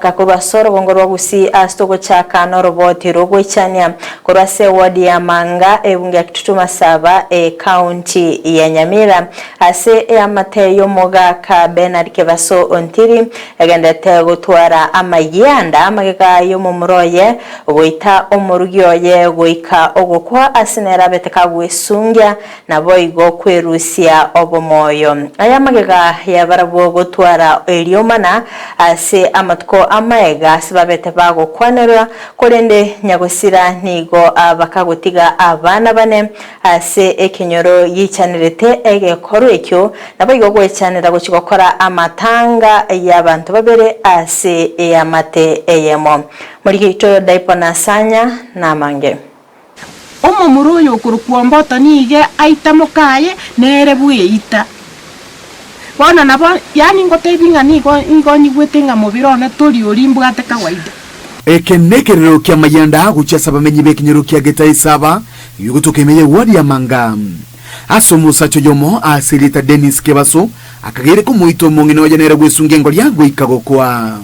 omogaka korwa ase orogongo rwa Gusii ase togochaka noroboti rogoichania korwa ase eward ya Manga ebunge ya Kitutu Masaba ecounty ya Nyamira ase eamate yomogaka Bernard Kebaso Ontiri egenderete gotwara amayianda amagega yomomura oye goita omorugi oye goika ogokwa ase nere abete kagwesungia Naboigo kwerusia obomoyo. Aya amagega yabarabwo gotwara eriomana ase amatuko amaega ase babete bagokwanerwa, korende nyagosira nigo bakagotiga abana bane ase ekenyoro giichanerete egekorwa ekio, naboigo gwechanera gochia gokora amatanga y'abanto babere ase eamate eyemo. Morigeito Daipo na Sanya namange. Omomura oyo okorokwa Omboto nigo aita mokaye, nere bweita. Bono nabo, yaani ngotebi ng'a nigo nigo nyigwete ng'a mobere one tori oria mbwate kawaida. Eke nekerero ki'amayanda gochia ase abamenyi b'ekenyoro kia Getaisaba, ebigotoka ime y'ewadi ya Manga. Ase omosacha oyomo ase erieta Dennis Kebaso akageire komoita omong'ina oye nere bwesungia engoria goika gokwa.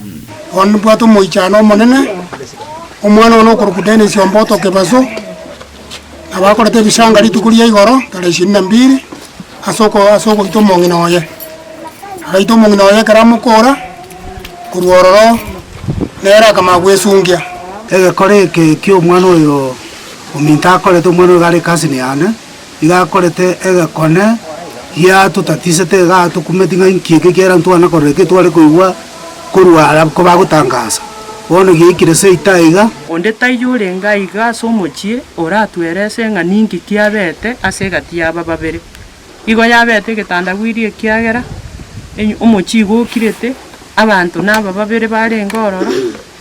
Bono nimbwate omoichano omonene, omwana one okorokwa Dennis Omboto Kebaso, nabo akorete ebisanga rituko ria igoro tarehe ishirini na mbili, ase oko ase ogoita omong'ina oye. Agaita omong'ina oye ekero amokora, korwa ororo, nere akamanya gwesungia. Egekora eke ki'omwana oyo ominto akorete, omwana oyo iga are ecousin yane, Iga akorete egekone giatotatisete iga atokumeti ng'a inki eke kiaera ntwana korora eke tware koigwa korwa ara kobagotangasa. Bono giaikire seito aiga. Onde taiyo orenge aiga ase omochie oratwerese ng'a ninki kiabete ase egati y'aba babere. Igo yabete egetandagwiri ekiagera omochie igo okirete, abanto naba babere barenge ororo,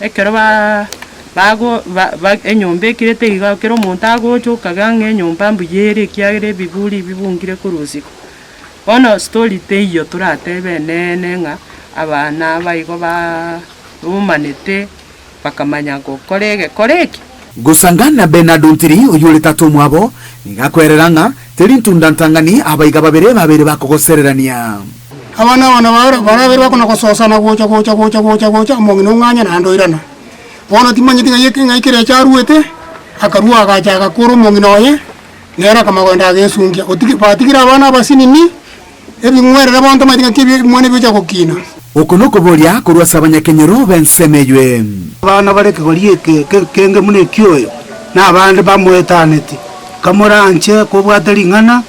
ekero ba bago ba ba enyomba ekirete iga kera omonto agocha okaga ng'a enyomba mbuya ere ekiagera ebiburi bibungire korwa isiko. Bono story teiyo toratebe eneene ng'a abana aba igo baa bomanete bakamanya gokora egekora eke. Gosanga na Bernard Ontiri oyio ore tata omwabo, nigo akoerera ng'a teri ntunda ntang'ani abaiga babere babeire bakogosererania. Abana aba nabo barabere bakona gososana gocha gocha gocha gocha gocha, omong'ina ong'anya naende oirana. Bono timanyeti ng'ai eke ng'ai kerecha aruete, akarua agacha agakora omong'ina oye, nere akamanya kogenda agesungia. Otigi batigire abana abasinini, ebing'werere bono tomanyeti ng'aki ebi ebimwana ebi bigocha gokina. Oko nokoboria korwa ase abanyakenyoro b'ensemo eywe. Abana bare ekegori eke kenge buna ekioyo, na abande bamoetaneti. Kamoranche kobwate ring'ana,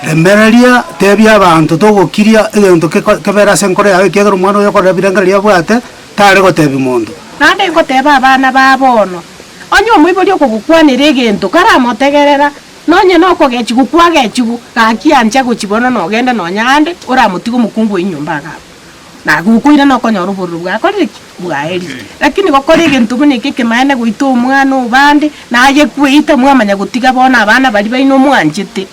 remereria, tebia abanto togokiria egento kebere ase enkoro yao, ekiagera omwana oyo okorora ebirengererio abwate, tare gotebia monto. Naende ngoteba abana ba bono, onye omoibori okogokwanera egento, karamotegerera, nonye nokogechigwa kwagechigwa, gaki ancha gochia bono nogende nonya ande, oramotige omokungu o enyomba iga abwo. Na gokoirana okonyora obororo bwakorire ki? Bwaerire. Lakini gokora egento buna eke ekemanene goita omwana obande, naye kweita mwamanya gotiga bono abana baria baino mwanchete.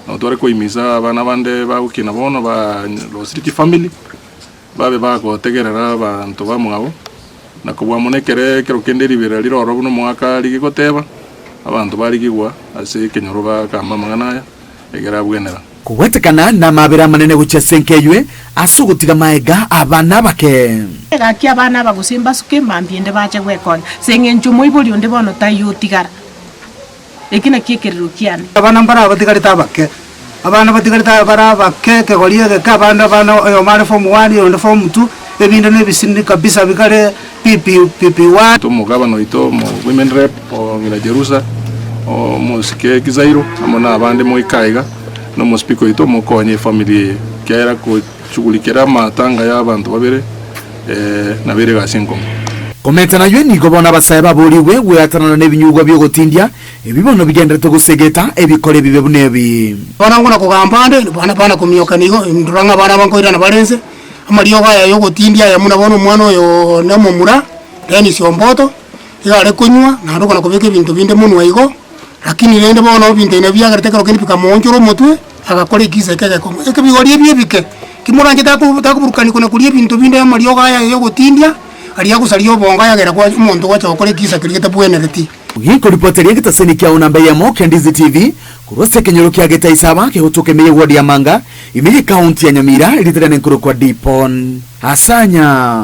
Nabo tware koimisa abana bande bagokina bono ba rosirie chifamiri, babe bagotegerera abanto bamwabo, na kobua mono ekere ekero kende ribera rire ororo buna omogaka rigigoteba, abanto barigigwa ase ekenyoro bagamba amang'ana aya, egere abwenera. Kobwatekana namabera amanene gochia ase enka eywe, ase ogotiga maega abana abake. Gaki abana aba gose mbasuke mambia ende bache gwekonya, ase eng'encho omoibori onde bono taiyo otigara. Eki nakio ekerero kiane. Abana mbare abatigarete abake, abana batigarete bare abake ekegori egeke, abande abana oyomo are form one, oyonde form two, ebinde na ebisinini kabisa bikare PP PP one. Omogabana oito omo women rep o ng'ina Jerusa, omosike Kizairo amo na abande moike aiga, na omospeaker oito mokonye efamiri eye, ekiagera kochugurikera amatanga ya abanto babere nabo ere egasi enkong'u. Komenta nayio nigo bono abasae baboorigwe gweatanana nebinyugwa bi'ogotindia, ebi bono bigenderete gosegeta ebikora ebibe buna ebi. Bono ngona kogamba ande, bana bana komioka nigo, ndora ng'a abana aba nkoirana bare inse, amariogo aya yogotindia aya buna bono omwana oyo one omomura, Dennis Omboto, iga are konywa, naende okona kobeka ebinto binde monwa igo, lakini rende bono ebinto ebi nabio biagerete ekero kende bikamoonchora omotwe, agakora ekisa eke egekong'u. Ekebigori ebi ebike, kimoranche tako takoburukani kona koria ebinto binde amariogo aya yogotindia, aria agosaria obongo ayagera kwa omonto gwacha gokora ekisa keria getabwenereti. Gekoripoteria egetaseni kiao namba eyemo kia Ndizi TV korwa ase ekenyoro kia Getaisaba kegotoka ime y'eward ya Manga ime y'ecounty ya Nyamira erieta riane nkorokwa Dipon Asanya.